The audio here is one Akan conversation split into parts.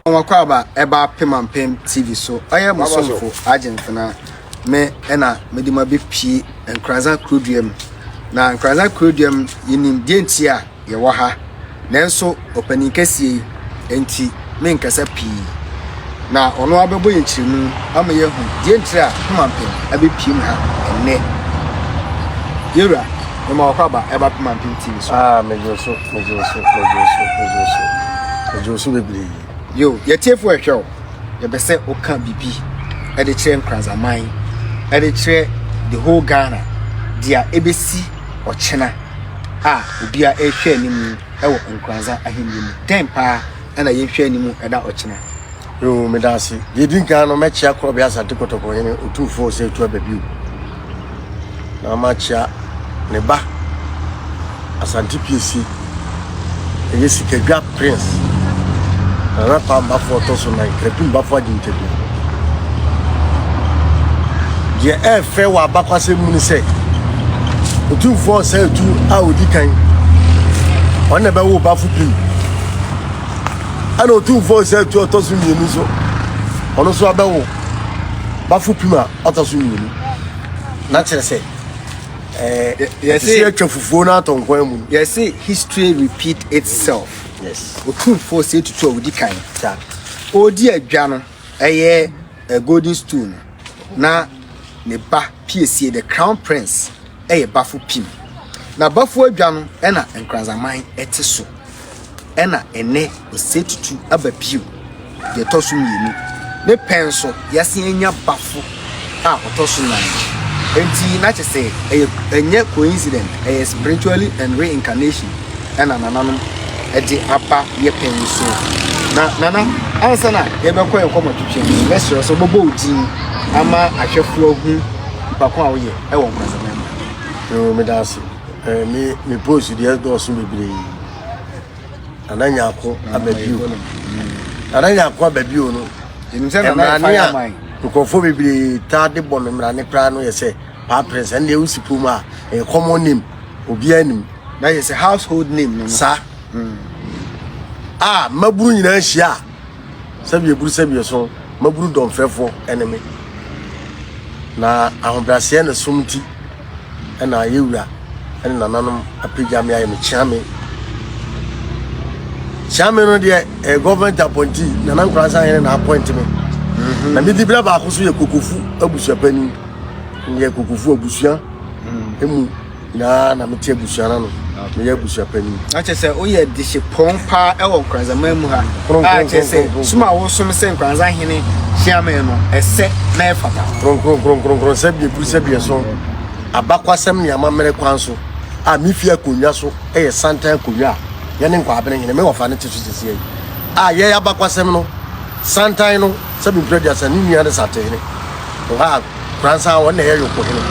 Wakwaaba ɛba Pemampem TV so. Ɔyɛ mo somfo Agyemfena. Me ɛna mede mo abɛpie Nkoranza kurodua mu. Na Nkoranza kurodua mu yɛnim deɛ nti a yɛwɔ ha. Nanso ɔpanin kɛseɛ yi nti menkasa pii. Na ɔno ara bɛbɔ yɛn nkyerɛmu ama yɛahu deɛ ntiri a Pemampem abɛpie mu ha ɛnnɛ. Yɛwura, mema wakwaaba ɛba Pemampem TV so. Ah, megye wo so, megye wo so, megye wo so, megye wo so, megye wo so bebree. Yo, yɛtiefo ɛhwɛ wo. Yɛpɛ sɛ woka biribi ɛde kyerɛ Nkoranzaman, ɛde kyerɛ the whole Ghana, deɛ ɛbɛsi ɔkyena a obiara ɛrehwɛ anim ɛwɔ Nkoranza ahenni mu. Dɛn paa ɛna yɛhwɛ anim ɛda ɔkyena? Yo, meda ase. Deɛ ɛdi nkan no, mɛkyea Korɔbea Asante Kɔtɔkɔ hene Otumfoɔ Osei Tuah Bio. Na makyea ne ba Asante Piesie, ɛyɛ Sikadwa Prince, Nana Kwame Bafo ɔtɔ so nan, Krapim Bafo Agyentabia. Deɛ ɛɛfɛ wɔ abakwasɛm mu ne sɛ, Otumfoɔ Osei Tuah a ɔdi kan, ɔno na ɛbɛwo Bafo Pim. Ɛna Otumfoɔ Osei Tuah ɔtɔ so mmienu nso, ɔno nso abɛwo Bafo Pim a ɔtɔ so mmienu. Na kyerɛ sɛ, ɛɛ yɛsɛ yɛtwa fufuo no atɔ nkwan mu no. Yɛse history repeat itself. Yes. Otumfoɔ Osei Tutu a ɔdi kan. Ɔredi adwa no ɛyɛ golden stool no na ne ba Piesie the crown prince ɛyɛ Bafo Pim. Na Bafo adwa no ɛna Nkoranzaman ɛte so. Ɛna ɛnɛ Osei Tutu aba bio deɛ ɛtɔ so mmienu. Ne pɛn so yɛasen anya Bafo a ɔtɔ so nan. Enti na kyerɛ sɛ ɛyɛ ɛnyɛ coincident, ɛyɛ spiritually and reincarnation ɛna nananom ɛde aba yɛ pɛn yi so. Na nana ansa na yɛbɛkɔ yɛn nkɔmmɔtwetwe no, mɛsrɛ sɛ wobɛbɔ wo din ama ahwɛfoɔ ahu nipa ko a woyɛ ɛwɔ Nkoranzaman mu. Yo, meda ase. Me me post deɛ dɔɔso bebree. Nana Nyako aba bio. Nana Nyako aba bio no. Mmerane a nkurɔfoɔ bebree taa de bɔ me mmerane koraa no yɛ sɛ Paa Prince. Ɛno deɛ wosi kurom a ɛyɛ common name, obiara nim. Na yɛ sɛ household name no. Saa. A mmabunu nyinaa hyia a sɛbi eburu sɛbi ɛso mmabunu dɔmfɛfoɔ ɛne me. Na ahobrɛaseɛ ne som nti ɛna yɛwura ɛne nananom apagya me ayɛ me kyeame. Kyeame no deɛ ɛyɛ government appointee, Nana Nkoranza hene na appoint me. Na me dibra baako so yɛ Kokofu abusuapanin. Yɛ Kokofu abusua emu nyinaa na mete abusua no ano. Meyɛ abusuapanin. Na kyerɛ sɛ woyɛ dehyepɔn paa ɛwɔ Nkoranzaman mu ha. A kyerɛ sɛ som a wosom sɛ Nkoranza hene kyeame no ɛsɛ na ɛfata. Kronkronkronkron sɛbi eburu sɛbi ɛso abakwasɛm ne amammerɛ kwan so a me fie akonnwa so yɛ santan akonnwa a yɛne Nkwabene hene me wɔfa no te so seesei yi a yɛn abakwasɛm no santan no sɛbi mpere aduasa ne nua ne santehene wɔ hɔ a koransa wɔn na ɛyɛ yoko hene.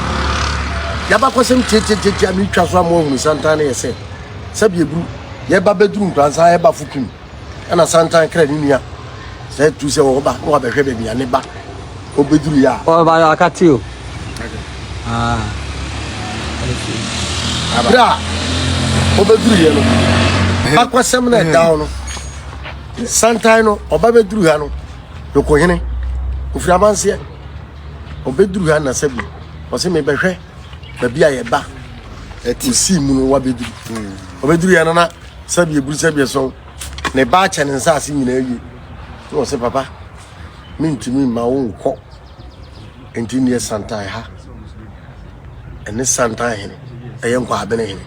Yɛabakwasɛm tiatiatiatia a metwa so ama wɔahunu santan no yɛ sɛ sɛbi eburu yɛba bɛduru nkoransa yɛba fopim ɛna santan kra ne nua sɛ tu sɛ wɔba na wabɛhwɛ baabi a ne ba ɔbɛduru yɛ a. Ɔba yɛ akate o. Berɛ a ɔbɛduru yɛ no bakwasɛm no ɛda hɔ no santan no ɔba bɛduru ha no yokohene ofiri amanseɛ ɔbɛduru ha na sɛbi ɔsɛ mebɛhwɛ baabi a yɛba ɔsii mu no wabɛduru ɔbɛduru yɛ no na sɛbi eburu sɛbi ɛsɔn ne ba akyɛ ne nsa ase nyinaa wie na ɔsɛ papa mentumi mma wo nkɔ nti neɛ santan ha ɛne santan hene ɛyɛ nkwaabene hene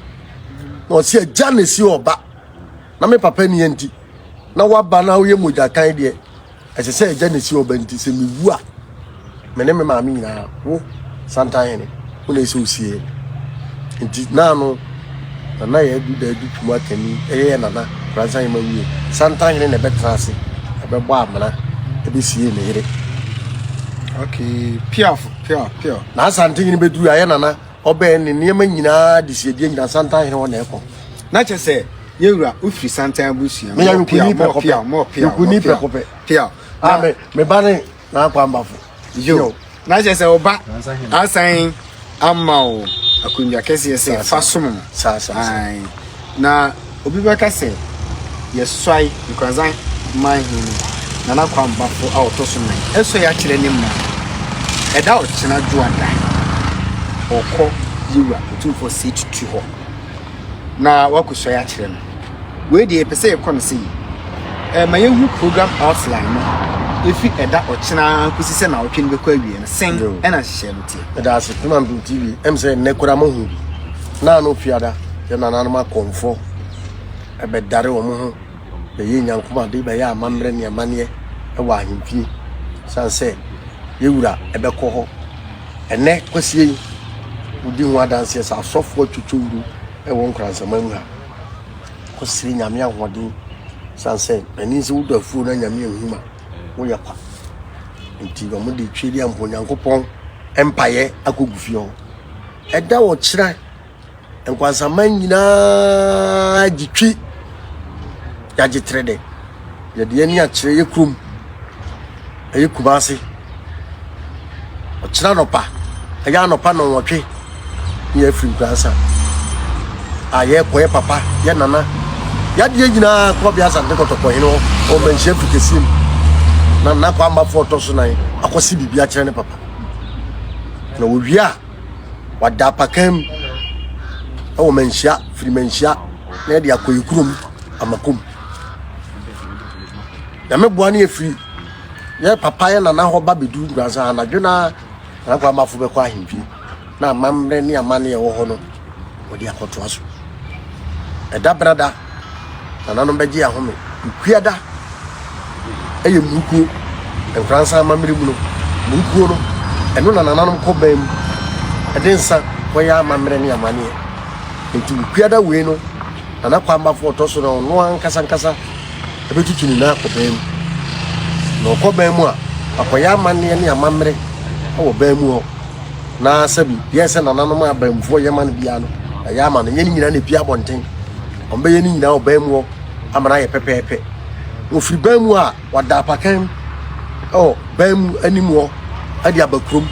na ɔsɛ agya na esi ɔba na me papa ni nti na waba na woyɛ mogya kan deɛ ɛsɛ sɛ agya na esi ɔba nti sɛ mewu a me ne me maame nyinaa wo santan hene wo na ɛsɛ osie nti naano nana yɛ adu da adu twum atani ɛyɛ yɛ nana koransa yɛ ma wie santan hene na ɛbɛtena ase ɛbɛbɔ amena ɛbɛsie ne yere. Okay, pure, pure, pure. Na asante hene bɛduru ayɛ nana ɔbɛn ne nneɛma nyinaa de siedie nyinaa santan hene hɔ na ɛkɔ. Na kyerɛ sɛ yɛwura wofiri santan abusua. Meyɛ yokuni prɛko pɛ. Yokuni prɛko pɛ. Pure. Ah, me me ba ne n'akwambafo. Yo. Na kyerɛ sɛ ɔba asan ama wo. Akonnwa kɛseɛ sɛ fa som no. Saa saa saa. Ae. Na obi bɛka sɛ yɛsuae Nkoranzan man hene Nana Kwame Bafo a ɔtɔ so nan ɛsɔe akyerɛ ne man ɛda ɔkyena dwoada ɔkɔ Yewura Otumfoɔ Osei Tutu hɔ na wakɔsuae akyerɛ no. Wei deɛ yɛpɛ sɛ yɛkɔ no sei. Ɛma yɛhu program outline no ɛfiri ɛda ɔkyena kɔsi sɛ naawɔtwe no bɛkɔ awie no sɛn ɛna nhyehyɛɛ no teɛ. Meda ase Kumampi TV ɛm sɛ nnɛ koraa mohu bi na ano fiada yɛ nananom akɔmfo ɛbɛdare wɔn ho bɛyɛ nyankomade bɛyɛ amammerɛ ne amanneɛ ɛwɔ ahemfie san sɛ yɛwura ɛbɛkɔ hɔ ɛnɛ kwasie yi wodi ho adanseɛ sɛ asɔfoɔ atwitwo wuru ɛwɔ Nkoransaman mu ha kɔsrɛ Nyame ahoɔden san sɛ n'ani sɛ wodɔ afuo na Nyame anhu ma woyɛ kwa nti wɔn de twɛ di ampo Nyankopɔn mpaeɛ akɔgu fie hɔ ɛda ɔkyerɛ nkwansaman nyinaa gye twi yɛagye trɛ dɛ yɛde ani akyerɛ yɛ kurom ɛyɛ Kumase ɔkyerɛ anɔpa ɛyɛ anɔpa nɔnwɔtwe ne yɛafiri Nkoransa a yɛrekɔ yɛ papa yɛ nana yadeɛ nyinaa kɔ bea Asante Kɔtɔkɔ hene hɔ wɔ Manhyia firi kɛseɛ mu na nana Kwambafoɔ ɔtɔ so nan akɔsi biribi akyerɛ ne papa na wɔwie a wada apakan mu ɛwɔ Manhyia firi Manhyia na yɛde akɔ yɛ kurom Amakom Nyame boa ne yɛfiri yɛ papa yɛ nana hɔ ba bɛduru Nkoransa anadwo na Nana Kwamafo bɛkɔ ahemfie na amammerɛ ne amanne a ɛwɔ hɔ no wɔde akɔtoa so. Ɛda brada nananom bɛgye ahome. Nkuada ɛyɛ murukuo. Nkoransa amammerɛ mu no, murukuo no ɛno na nananom kɔ ban mu ɛde nsa kɔyɛ amammerɛ ne amanneɛ. Nti nkuada wei no Nana Kwamafo ɔtɔ so no ɔno ankasa ankasa ɛbɛtutu ne nan akɔ ban mu. Na ɔkɔ ban mu a, akɔyɛ amanneɛ ne amammerɛ wɔ ban mu hɔ. Na sɛbi, deɛ sɛ nananom abamfoɔ yɛ ma no biara no, ɛyɛ ama no. Nyɛ ne nyinaa na ɛpie abɔnten. Wɔbɛyɛ ne nyinaa wɔ ban mu hɔ ama no ayɛ pɛpɛɛpɛ. Wɔfiri ban mu a, wɔada apakan mu wɔ ban mu anim hɔ de aba kurom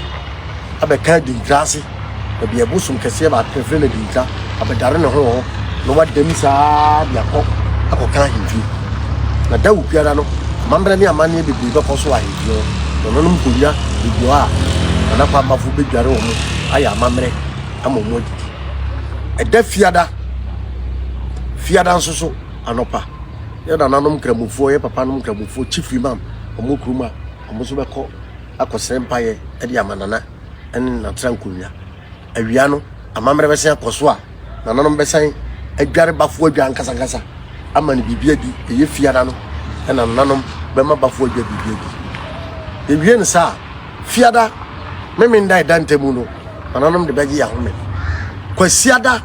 abɛka adinkra ase. Baabi a ɛbosom kɛseɛ baako yɛfrɛ no adinkra abɛdare ne ho wɔ hɔ na wada mu saa de akɔ akɔka ahemfie. Na da biara no, amammerɛ ne amanneɛ bebree bɛkɔ so wɔ ahemfie hɔ. Nananom nkonnwa bebree hɔ a Nana Kwambafo bɛdware wɔn ayɛ amammerɛ ama wɔn adidi. Ɛda fiada, fiada nso so anɔpa, yɛ nananom nkramofoɔ, yɛ papanom nkramofoɔ, chief imam, wɔn kurom a wɔn nso bɛkɔ akɔsrɛ mpaeɛ de ama nana ne n'atra nkonnwa. Awia no, amammerɛ bɛsan akɔ so a nananom bɛsan adware bafo adwa ankasankasa ama no biribi adi. Ɛyɛ fiada no ɛna nananom bɛma bafo adwa biribi adi. Yɛwie no saa fiada memenda ɛda ntamu no, nananom de bɛgye yɛn ahome. Kwasiada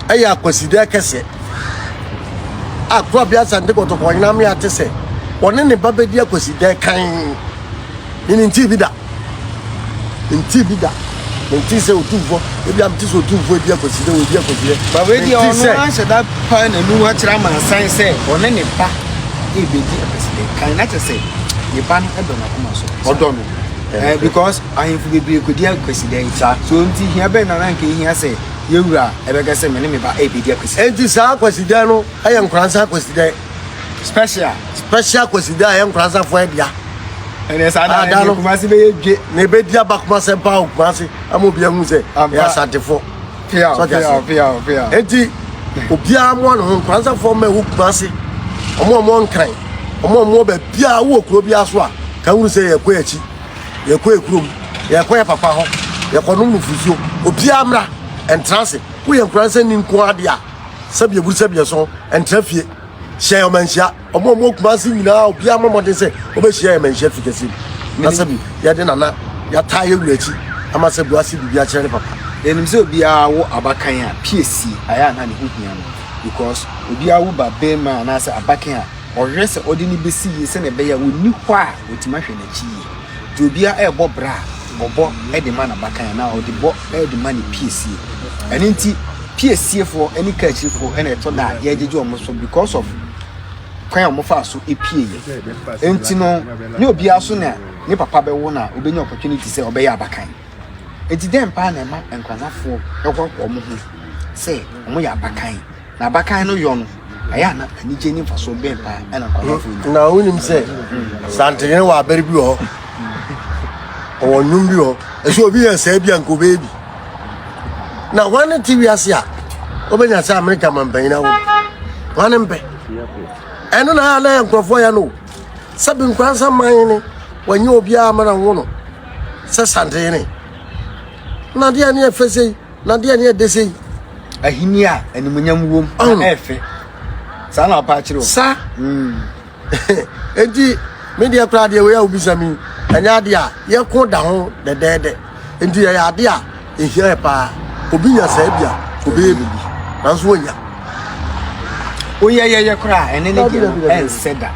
ɛyɛ akwasideɛ kɛseɛ a Korabea Asante Kɔtɔkɔ ɔhene ame ate sɛ ɔne ne ba bɛdi akwasideɛ kan. Ne ntii bi da. Ntii bi da. Nti sɛ otumfoɔ ebi a mete sɛ otumfoɔ edi akwasideɛ wɔdi akwasideɛ. Ba wei deɛ ɔno ahyɛ da pa n'anum akyerɛ amansan sɛ ɔne ne ba ebedi akwasideɛ kan na kyerɛ sɛ ne ba no dɔ n'akoma so. Ɔdɔ no. Eh, because ahemfo bebree kɔdi akwasideɛ yi. Saa. So nti hia bɛn na na nka ehia sɛ yɛwura ɛbɛka sɛ me ne me ba ebedi akwasideɛ. Enti saa akwasideɛ no ɛyɛ nkoransa akwasideɛ. Special. Special akwasideɛ a ɛyɛ nkoransafoɔ ɛdea. Ɛnɛ saa da da no Kumasi bɛyɛ dwe. Na ebedi aba Kumasi mpa wɔ Kumasi ama obi ahu sɛ ɛyɛ Asantefoɔ. Pia pia pia pia. Enti obiara mmoa ne ho nkoransafoɔ mma ɛwɔ Kumasi ɔmo a ɔmo nkran ɔmo a ɔmo wɔ baabiara wowɔ kuro biara so a ka hunu sɛ yɛkɔ yɛ akyi yɛkɔ yɛ kurom yɛkɔ yɛ papa hɔ yɛkɔ nom nufusuo obiara mmra ɛntra ase woyɛ nkoransa ni nko adeɛ a sɛbi eburu sɛbi ɛsɔn ɛntra fie hyɛ ɔmanhyia Ɔmo a ɔmo wɔ Kumasi nyinaa obiara mmɔ mmɔden sɛ ɔbɛhyia yɛn manhyia fi kɛse mu na sɛbi yɛde nana yɛataa yɛ wura akyi ama sɛbi wase biribi akyerɛ ne papa. Yɛnim sɛ obiara wo abakan a piesie ayɛ a na ne ho hia no because obiara wo ba barima anaasɛ abakan a ɔhwehwɛ sɛ ɔde no bɛsi yie sɛnea ɛbɛyɛ a ɔnni hɔ a ɔtumi ahwɛ n'akyi yie. Nti obiara ɛrebɔ bra a ɔbɔ de ma n'abakan anaa ɔde bɔ de ma ne piesie. Ɛno nti piesiefoɔ ne kaakyirifoɔ na ɛtɔ da a yɛgyegye wɔn so because of kwan a wɔfaa so pieeɛ. Nti no, nyɛ obiara so na ne papa bɛwo na obɛnya opportunity sɛ ɔbɛyɛ abakan. Enti dɛn paa na ɛma Nkoranzafoɔ hoahoa wɔn ho sɛ wɔyɛ abakan? Na abakan no yɔ no, ɛyɛ a na anigye ne mfasoɔ bɛn paa ɛna Nkoranzafoɔ nya? Na wonim sɛ Santehene wɔ abere bi wɔ hɔ, ɔwɔ nnwom bi wɔ hɔ, ɛsɛ obi yɛ sɛɛ bi a nka ɔbɛyɛ bi. Na hwan ne te wiase a wobɛnya sɛ Amerika mampanyin awo? Hwan ne mpɛ? Ɛno na na yɛ nkurɔfoɔ yɛ no. Sɛbi Nkoranza man ne wɔnyɛ obiara ma na wo no sɛ Santehene. Na adeɛ ne ɛfɛ sei, na adeɛ ne ɛdɛ sei. Ahenni a animuonyam wom na ɛfɛ. Saa na ɔpa akyerɛ o. Saa. Enti me deɛ koraa deɛ wei a wobisa mi ɛnyɛ adeɛ a yɛko da ho dɛdɛɛdɛ. Enti ɛyɛ adeɛ a ɛhia yɛ paa. Obi nya saa bi a obɛyɛ biribi nanso wɔnya. Woyɛyɛyɛ koraa ɛne ne deɛ no ɛnsɛ da.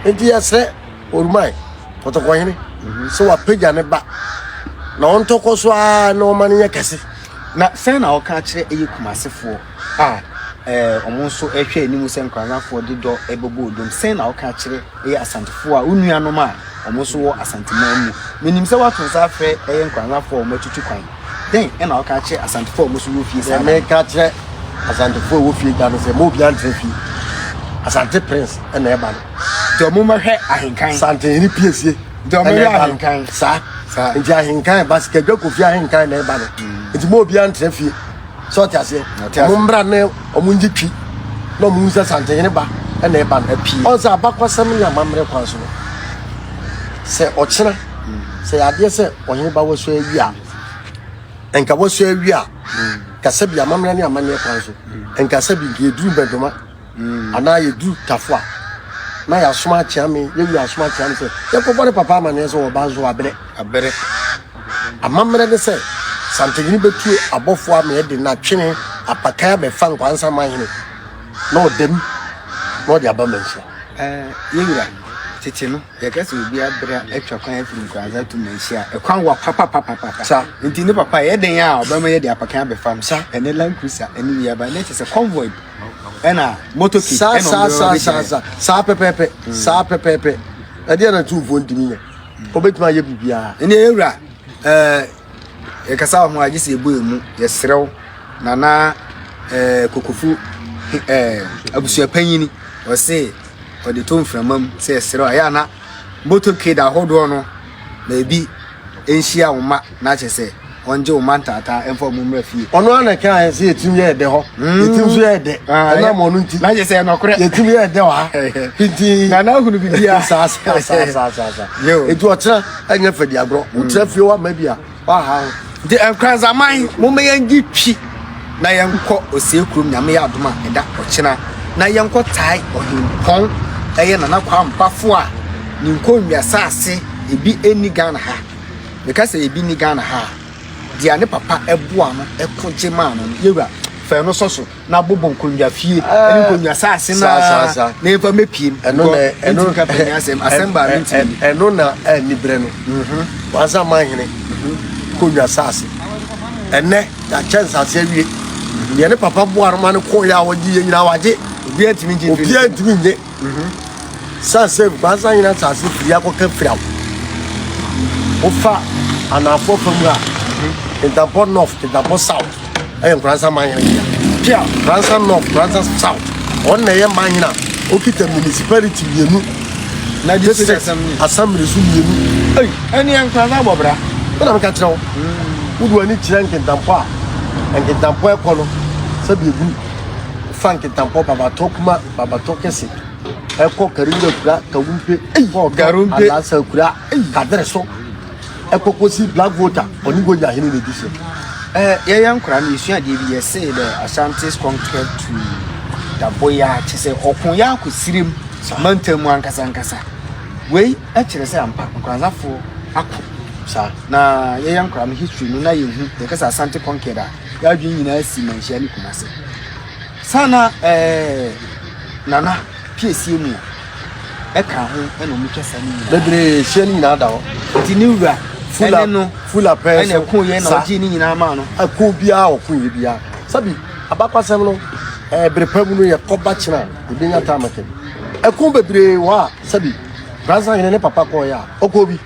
Enti yɛsrɛ Oruman Kɔtɔkɔhene sɛ wapagya ne ba na ɔntɔkɔ so ara na ɔma no nyɛ kɛse. Na sɛn na ɔka kyerɛ ɛyɛ Kumasefoɔ a ɛɛ wɔn nso ɛhwɛ anim sɛ Nkoranzafoɔ de dɔ ɛbɛbɔ odom? Sɛn na ɔka kyerɛ ɛyɛ Asantefoɔ a wo nuanom a wɔn nso wɔ Asanteman mu? Menim sɛ woato nsa afrɛ ɛyɛ Nkoranzafoɔ a wɔatutu kwan. Dɛn ɛna ɔka kyerɛ Asantefoɔ a wɔn nso wɔ fie saa Deɛ da no? meka kyerɛ Asantefoɔ a ɛwɔ fie da no sɛ ma obiara ntena fie. Asante Prince ɛna ɛba no. Nti wɔn mmɛhwɛ ahenkan. Santehene piesie. Nti wɔn mmɛhwɛ ahenkan. Saa. Saa. Nti ahenkan ɛba Sikadwa Kofi ahenkan na ɛba no. Nti ma obiara ntena fie. Sɛ ɔte aseɛ. Wɔn mmra ne wɔn ngye twi na wɔn nsa Santehene ba ɛna ɛba no. Ɔn sɛ abakwasɛm ne amammerɛ kwan so no. Sɛ ɔkyena sɛ yɛ adeɛ sɛ ɔhene ba wɔsɔ awie a nka wɔsɔ awie a kasa bi amammerɛ ne amanneɛ kwan so nka sɛ bi nka yɛduru mbɛdoma anaa yɛduru tafo a na yɛasoma akyea me yɛwi asoma akyea me sɛ yɛkɔbɔ ne papa amanneɛ sɛ wɔba nso wabrɛ abrɛ amammerɛ ne sɛ santehene bɛtu abɔfoɔ ama yɛde natwene apakan abɛfa nkwansa mahene na ɔdam na ɔde aba manhyia yɛwura tete no Yɛka sɛ obi abrɛ atwa kwan afiri Nkoranza ato Manhyia a, ɛkwan wa papapapapa. Sa. Nti ne papa ɛyɛ den a ɔbɛma yɛde apakan abɛfa no. Sa. Ɛne Land Cruiser ɛne wei aba. Ne kyerɛ sɛ convoy ɛna motorcade Saa ɛna saa ɔmo bɛba saa saa bɛgyina. saa saa pɛpɛɛpɛ saa pɛpɛɛpɛ. Ɛdeɛ na tumfoɔ ntumi nyɛ. Ɔbɛtumi ayɛ biribiara. Ɛne yɛwura ɛɛ yɛkasa wɔ ho a gye sɛ yɛbɔ emu yɛserɛ wo nana ɛɛ kokofo ɛɛ abusuapanyini ɔse ɔde to mframa mu sɛ ɛserɛ a ɛyɛ a na motorcade ahodoɔ no baabi nhyia wo mma na kyerɛ sɛ ɔngye wo mma ntaataa ɛmfa wɔn mmra fie. Ɔno ara na ɛka ayɛ sɛ yɛtim yɛ ɛdɛ hɔ mm. yɛtim nso yɛ ɛdɛ ah, ɛnam ɔno nti na kyerɛ sɛ ɛnɔkorɛ yɛtim yɛ ɛdɛ wɔ ha pintin na na ahunu biribiara saa saa saa saa saa saa eti ɔkyerɛ ɛnyɛ fɛdi agorɔ wokyerɛ fie wa ma bi a Waha wo. Nti Nkoranzaman momma yɛngye twi na yɛnkɔ Osei kurom Nyame yɛ adom a ɛda ɔkyena na yɛnkɔ tae Ɔhempɔn ɛyɛ Nana Kwame Bafo a ne nkonnwa saase ebi nni Ghana ha. Meka sɛ ebi nni Ghana ha a deɛ ne papa ɛboa no ɛko gye maa no no yɛwura fa ɛno sɔ so. na bobɔ nkonnwa fie ɛne nkonnwa saase na na yɛmfa mɛpiem ɛno na ɛno nka panyin asɛm asɛm baa mentumi ɛno na ɛni berɛ no mhm. wansa man hene mhm. nkonnwa saase ɛnɛ yɛakyɛ nsase awie mhm. deɛ ne papa boa no ma no kɔɔ yɛ a wɔgye yɛ nyinaa wagye obiara ntumi ngye obiara ntumi ngye San sɛ Nkoansa hene asase firi akɔka Firaw. Wofa anaafoɔ fa mu a, Kintampo North, Kintampo South ɛyɛ Nkoransa man hene dea. Pia. Nkoransa North, Nkoransa South, wɔn na ɛyɛ man hene a okita municipality mmienu. Na district assembly. Assembly so mmienu. Ei, ɛne yɛ Nkoransa bɔ bra. Ɛna meka kyerɛ wo. Wode w'ani kyerɛ Nkintampo a, Nkintampo ɛkɔ no sɛbi egu fa Nkintampo Babatɔ kuma Babatɔ kɛse ɛkɔ Kariwura kura Kawumpe kɔ Garumpe. Alasa kura Kadere so ɛkɔ kɔsi Black Volta ɔne Gonya hene na ɛdi so. Eh, yɛyɛ nkora no yɛsua adeɛ bi yɛsee the Ashantis conquered to Daboya kyɛ sɛ ɔko yɛ akɔ sirem mantam mu ankasa ankasa wei kyerɛ sɛ ampa nkoranzafoɔ ako Saa. na yɛyɛ nkora no history no na yɛhu yɛka sɛ Asante conquered a yɛadwene nyinaa si Manhyia ne Kumase Saa na ɛɛ Nana piesie mu ɛka ho ɛna ɔmo twa saa ne nyinaa. Bebree hyia ne nyinaa da hɔ. Nti ne wura Fula ɛne no fula pɛɛ ɛna ɛko yɛ na ɔgye ne nyinaa maa no. Ɛko biara ɔko yɛ biara. Sabi abakwasɛm no ɛɛ bere pa mu no yɛ kɔba kyena a ebenya taa mɛkɛ. Ɛko bebree wɔ a sabi Bransa hene ne papa kɔɔ yɛ a ɔkɔ bi.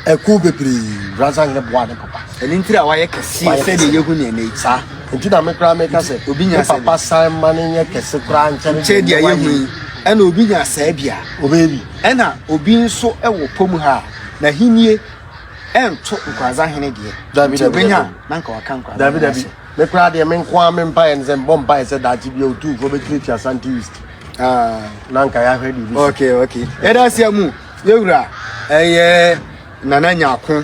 Ɛko bebree Bransa hene boa ne papa. Ɛno nti na wayɛ kɛseɛ sɛdeɛ yɛhu ne ɛnɛ yi. Saa nti na me koraa meka sɛ Obi nya me sɛ papa san ma no nyɛ kɛse koraa nkyɛn nkyɛn deɛ yɛhu yi. Ɛna obi nya saa bi a. Ɔbɛyɛ bi. Ɛna obi nso wɔ pom ha a n'ahennie ɛnto Nkoranza hene deɛ. Dabi, Nti dabi, obɛnya dabi. na nka waka Nkoranza Dabi hene dabi. ahyɛ. Me koraa deɛ me nko ara me mpaeɛ ne sɛ mebɔ mpaeɛ sɛ daakye bi a Otumfoɔ bɛtuatua Asante East. Ah. Na nka yɛahwɛ deɛ ɛbɛsi. Okay. Yɛda ase amu yɛwura ɛyɛ Nana Nyarko a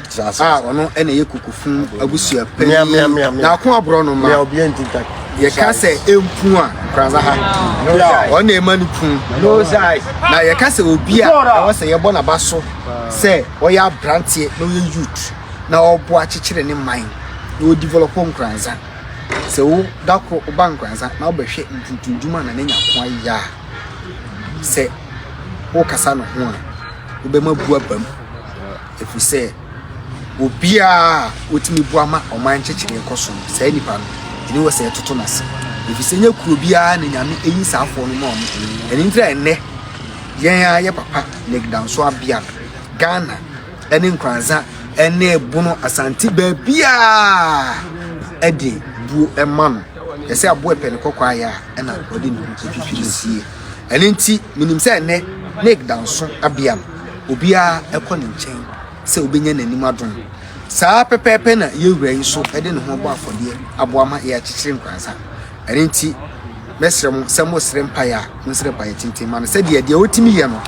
ɔno ɛna ɛyɛ Kokofun abusua panyin. Nyarko aborɔ no ma. Yɛka sɛ empu a Nkoranza ha. Ɔno na ɛma no pun. Na yɛka sɛ obi a ɛwɔ sɛ yɛbɔ n'aba so sɛ ɔyɛ aberanteɛ na ɔyɛ youth na ɔboa kyekyere ne man na ɔdevelop Nkoranza. Sɛ wo da koro woba Nkoranza na wobɛhwɛ mpuntundwuma a Nana Nyarko ayɛ a, sɛ wokasa ne ho a, wobɛma bu aba mu. Ɛfiri sɛ obiara a ɔtumi boa ma ɔman nkyekyereɛ kɔ so no, saa nipa no, ɛni wɔ sɛ yɛtoto no ase. Ɛfiri sɛ nyɛ kuro biara na Nyame ɛyi saa afoɔ no ma ɔmo. Ɛno nti na ɛnnɛ yɛn ara yɛ papa Nick Danso Abia no, Ghana ɛne Nkoranza ɛne Bono Asante baabiara ɛde buo ɛma no. Ɛsɛ aboa ɛpɛ ne kɔkɔɔ ayɛ a ɛna ɔde ne ho ɛtwitwiri sie. Ɛno nti menim sɛ ɛnnɛ Nick Danso Abia no, obiara kɔ ne nkyɛn sɛ obenya n'anim adom. Saa ara pɛpɛɛpɛ na yɛn Wura yi nso de ne ho bɔ afɔdeɛ aboa ma yɛakyekyere nkoransa. Ɛno nti, mɛsrɛ mo sɛ mosrɛ mpaeɛ a, monsrɛ mpaeɛ tenten ma no sɛdeɛ deɛ ɔtumi yɛ no,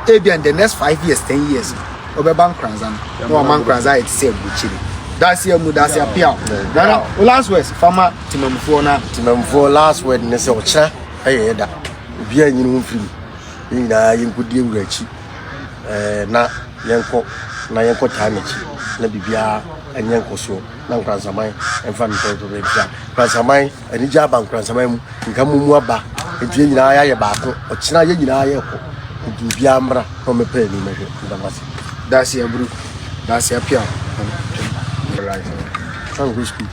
ebia in the next 5 years, 10 years, ɔbɛba nkoransa no na wama nkoransa ayɛ te sɛ aburokyire. Daase amu, daase apeaw. Nana, wo last words fama temamufoɔ na. Temamufoɔ last word ne sɛ ɔkyena ɛyɛ yɛ da. Obiara nyini ho mfiri mu. Yɛn nyinaa yɛnkɔdi awura akyi. Na yɛnkɔ na yɛnkɔ taa n'akyi na biribiara ɛnyɛ nkɔsoɔ na Nkoransaman ɛmfa no pɛpɛpɛ bisa Nkoransaman anigye aba Nkoransaman mu nka mu mu aba nti yɛn nyinaa yɛayɛ baako ɔkyena yɛn nyinaa yɛkɔ nti obiara mmra na ɔmmɛpɛ ani mɛhwɛ ndamase. Daase aburu, daase apeaw. Right. Sanko school.